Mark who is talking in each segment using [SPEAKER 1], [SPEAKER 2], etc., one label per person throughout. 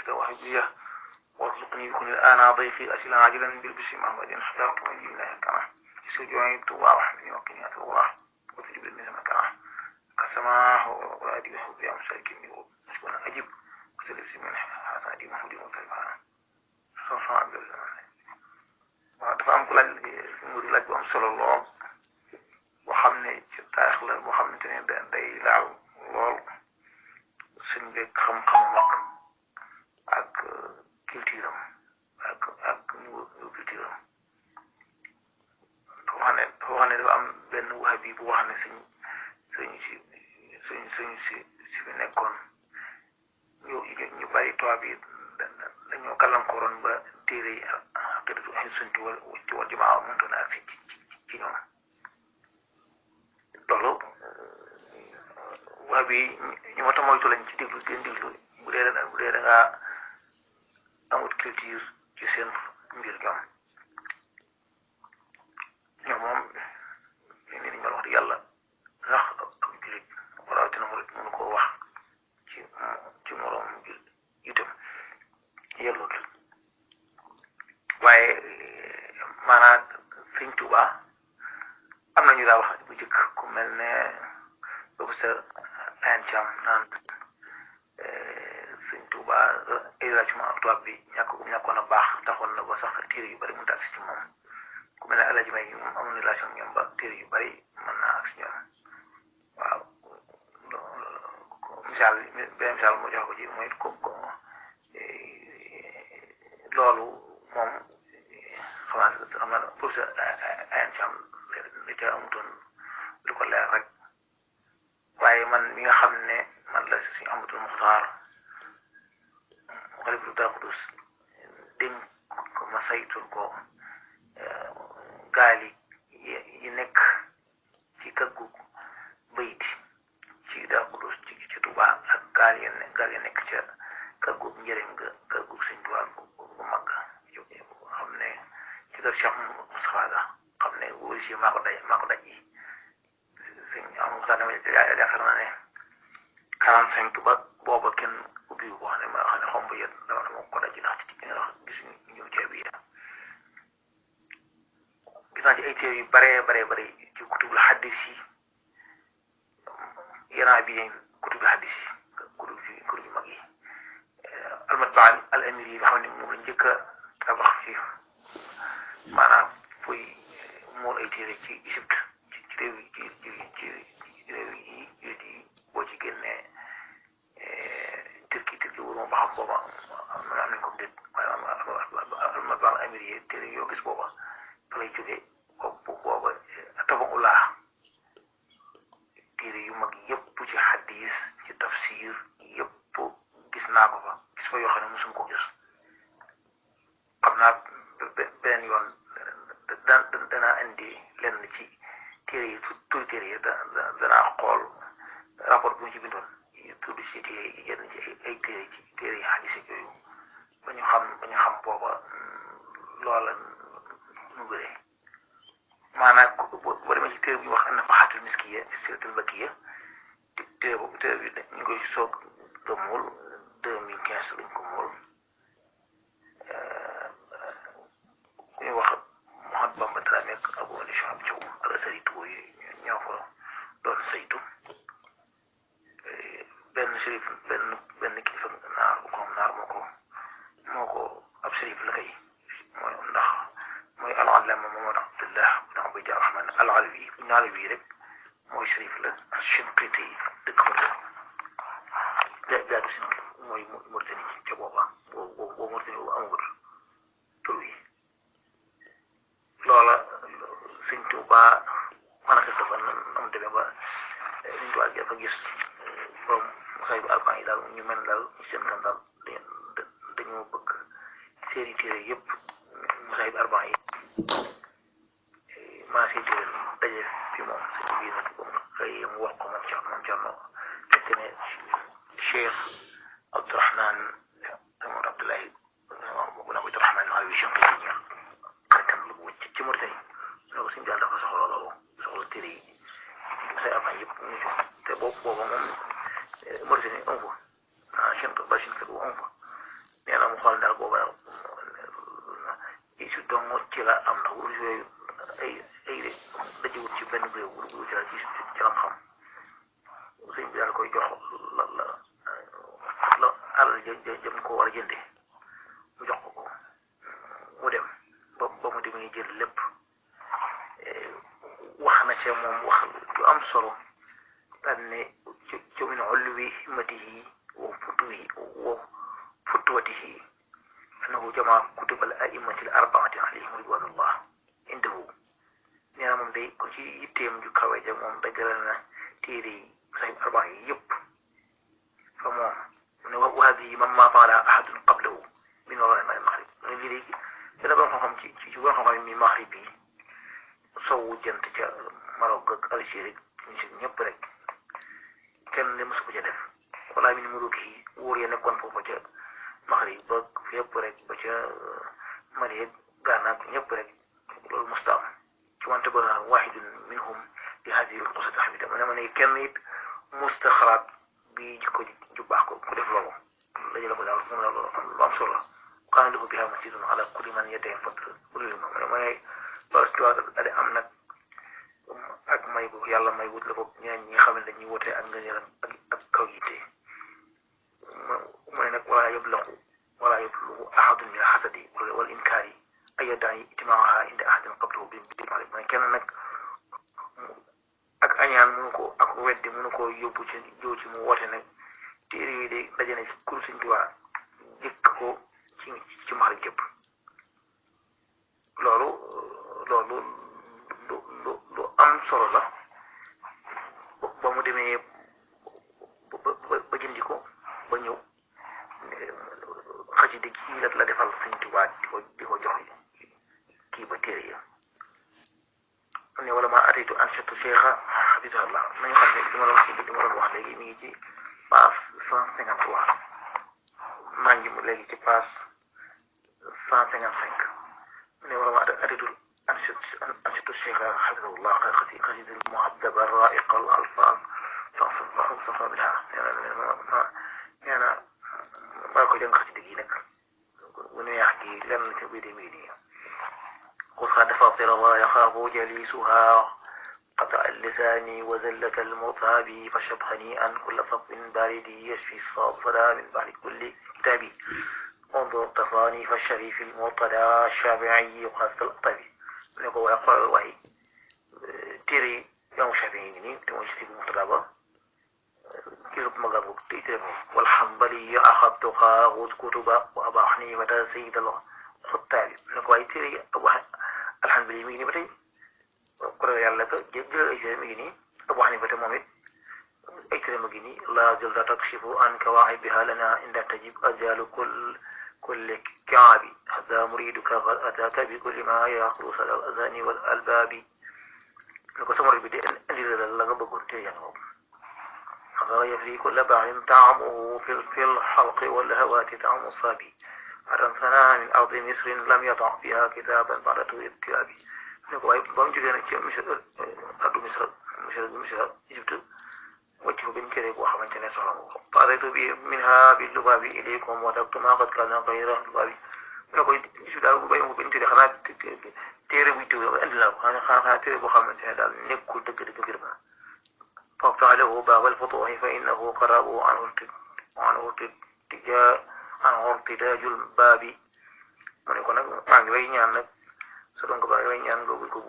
[SPEAKER 1] نفسك وحبيه وارزقني بكل الآن ضيفي أسلا عاجلا بالبشر محمد حياك من الله كما يسجعين توبا وحمدني وقني الله وتجيب من مكانه كالسماء وأدي بحب يا مساكين وأشكونا أجيب وسلبس من حسن أدي محمد وطلبها صلى الله عليه وسلم dafa am ku laaj muri laaj bu am solo lool boo xam ne ci taarix la boo xamante ne day laal lool suñ beeg xam-xamu mag ak culture am ak niveau culture am dafa wax ne dafa am benn wahabi bu wax ne suñ si fi nekkoon ñu bari tubaab yi dañoo gàllankooroon ba téere yi aqidatu ahlu sunnati wal jamaa mënutoon a agsi ci ñoom loolu waa bi ñu ma ta moytu lañ ci déglu gën déglu bu dee da ngaa amut culture ci seen mbir ñoom moom ni ñu mel wax di yàlla ndax ab julit rawatina murit mënu koo wax ci moroom itam yellut waaye maanaam Sëñ Tuubaa am na ñu daa wax bu njëkk ku mel ne professeur Ayan Thiam naan Sëñ Tuubaa relation ak tubaab bi ñàkkoon a baax taxoon na ba sax téere yu bari mënut a agsi ci moom ku mel ne Alaaji May moom amoon relation ñoom ba téere yu bari mën naa agsi ñoom waaw benn misaal moo jox ko ci mooy loolu moom xam naa professeur Ayan Thiam li ca amutoon lu ko leer rek waaye man mi nga xam ne man la suñu Ahmadul Muxtaar xalifa Daaru Xudoos dénk ko ma saytul ko gaal yi nekk ci kaggu bayti ci Daaru Xudoos ci Tuubaa ak gaal yi nekk ca kaggu njëriñ nga kaggu Sëñ Tuubaa bu mag xam ne ci kër Cheikh Moustapha ga xam ne wóor si maa ko daj yi sëñ am waxtaan dama yaakaar naa ne 45 ba booba kenn ubbi ko xam ne xomb yet dama ko daj ndax ci nga wax gis ñu ceeb yi gis naa ci ay téere yu bare ci kutubul xaddis yi yanaa bi kutubul xaddis yi kutub yu mag yi almatbaa al amir yi nga xam ne moom la njëkk a tabax fi maanaam fuy mool ay téere ci Égypte ci réew yi boo ci génnee turki wóor moom ba xam booba am nañ ko déet waaye almatbaa al amir yi téere yoo gis booba fa lay jógee booba tabaxulaa téere yu mag yëpp ci xadis ci tafsir yëpp gis naa ko fa gis fa yoo xam ne mosum ko gis xam naa beneen yoon danaa indi lenn ci téere yi turi téere yi danaa xool rapport bi mu ci bindoon tudd ci téere yi yenn ci ay téere ci téere yi xadis ak yooyu ba ñu xam booba loola nu bëree maanaam boo demee ci téere bu ñu wax an nafaxatul miskiya siratul bakiya téere bi ñu koy soog a mool 2015 lañ ko mool ku ñuy wax Mouhamed Bamba Dramé ak Abou Ali Chouab Thiaw al-Azhari yi ñoo ko doon saytu benn shérif benn kilifa naar moo ko ab shérif la kay mooy al-allaama Muhammad Abdullah bin Ubayd ar-Rahman al-Alawi bu Alawi rek mooy shérif la Shinqiti dëkk Mauritanie jaadu Shinqiti mooy Mauritanie ca booba boobu Mauritanie boobu amagul tur wi loola Sëñ Tuubaa mën a xis dafa nam demee ba Sëñ Tuubaa gi dafa gis borom say bu alphan yi daal ñu mel daal seen kan daal dañoo bëgg série téere yëpp say bu alphan yi maa si téere daje fi moom sëñ bii nag xëy mu wax ko moom Cerno fekk ne Cheikh Abdourahman Amadou Abdoulaye bu na ko Abdourahman maa wi Shinqiti xaritam lu wëcc ci Mauritanie ne ko suñu daal dafa soxla téere yi say alphan yëpp ñu jox te booba moom Mauritanie un fa Shinqiti ba Shinqiti un fa mu xool daal booba ci dong ci la am ndax wurus yooyu ay dajewut ci benn réew wurus ci la ci lam xam sëñ bi daal koy jox la alal jëm ko war a jënde mu jox ko mu dem ba mu demee jël lépp wax na ca moom wax ju am solo daan ne ci min ulwi himmatihi wa futuwatihi annahu jamaa kutub al a'immati al arba'ati alayhim ridwanullah indahu nee na moom day ko ci yitteem ju kawe ja moom dajale na téere yi sahih arbaa yi yëpp fa moom mu ne wa hadihi ma faala ahadun qablahu min ulama al maghrib mu ne lii léegi dana ba xam-xam ci ba xam-xam mi maghrib bi sowu jant ca Maroc ak Algérie Tunisie ñëpp rek kenn ne mosu ko ca def wala min muluki wóor ya nekkoon foofa ca maghrib ba fépp rek ba ca Mali ak Ghana ak ñëpp rek loolu musta am ci wante ba waahidun minhum bi hadihi al qusat hamida ma ne kenn it musta xalaat bi jikko ju baax ko ku def loolu dajale ko daal moom lu am solo la kaana lahu biha masjidun ala kulli man yadda'i fadl ma ne loolu ci waa am nag ak may bu yàlla may wut la ko ñeneen ñi nga xam ne dañuy wote ak ngëneelam ak kaw yitte mu ne nag wala yablugu ahadun min alxasadi wal inkaari ay yadda'i ijtimaaha inda ahadin qablahu bi maalib mu ne kenn nag ak añaan mënu ko ak weddi mënu ko yóbbu ci jow ci mu woote nag téere yi de daje na ci kur Sëñ Tuubaa jëkk ko ci maxrib jëpp loolu lu am solo la ba mu demee ba jëndi ko ba ñëw xasida kii la defal Sëñ Tuubaa di ko jox kii ba téere ya ne wala ma ataytu anshatu cheikha hafidahullah nañu xam ne li ma doon wax léegi mi ngi ci page 153 maa ngi léegi ci page 155 ne wala ma ataytu anshatu cheikha hafidahullah xasida al muhaddaba raiqa al alfaz sansasa biha nee na maa ko jàng xasida gi nag bu neex gi lenn ci biir mi nii قد فاطر الله يخاف جليسها قطع اللسان وزلة المطاب فشبهني أن كل صف بارد يشفي الصدى من بعد كل كتاب انظر تفاني فالشريف المرتدى الشافعي وخاصة الأطبي نقول يقرأ الوحي تيري يوم شافعيني تمشي المرتدى كتب مغرب تيتم والحنبلي أخذتها غوث كتب وأبا حنيفة سيد الخطابي نقول تيري أبو alhamdulilah mi ngi nii ba tey kuréel yàlla ko jël ay téere mi ngi nii Abu Hanifa moom it ay téere mi ngi nii laa julda takshifu an kawaahibiha lana inda tajib ajalu kulli kaabi hada muriduka qad ataka bi kulli ma yaxrusa al azani wal albabi ne ko sama bi de indi la nga bëggoon téere yaa boobu xadara yafri kulla baaxin taamuhu fi lxalqi wal hawaati taamu saabi أرمثنا من أرض مصر لم يضع فيها كتابا بعد الكتاب نقول بمجد أن مصر أرض مصر جبت وجه بن كريب وحمد نسره فأتيت منها باللباب إليكم وتركت ما قد كان غير اللباب نقول شو دارو بينه بن كريب خلاص تيري بيتو أندلا خلاص تيري بخمد هذا نقول تكرر فافتح له باب الفتوح فإنه قرابه عنه ارتجاء ortidaajul baabi mu ne ko nag maa ngi lay ñaan nag sa donc baa ngi lay ñaan nga ubbi ko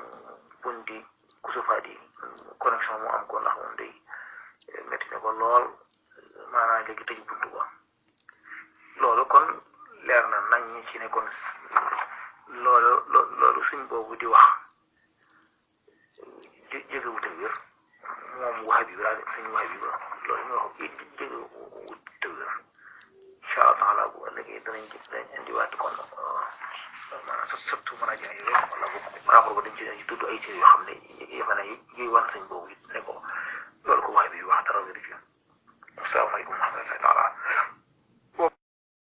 [SPEAKER 1] bunti ku sufaat yi connexion mu am ko ndax moom day métti ne ko lool maanaam léegi tëj buntu ba loolu kon leer na nañ ñi ci ne kon loolu suñ boobu di wax jégewut a wér moom wahabi bi daal suñ wahabi ba loolu ñu wax jégewut a wér incha allah taala bu ëllëgee danañ indiwaat kon maanaam surtout mën a jaay yooyu wala bu rapport ba dañ ci tudd ay téere yoo xam ne yëfa na yuy wan sëñ boobu ne ko loolu ko wax bi wax dara wér ci asalaamaaleykum wa rahmatulah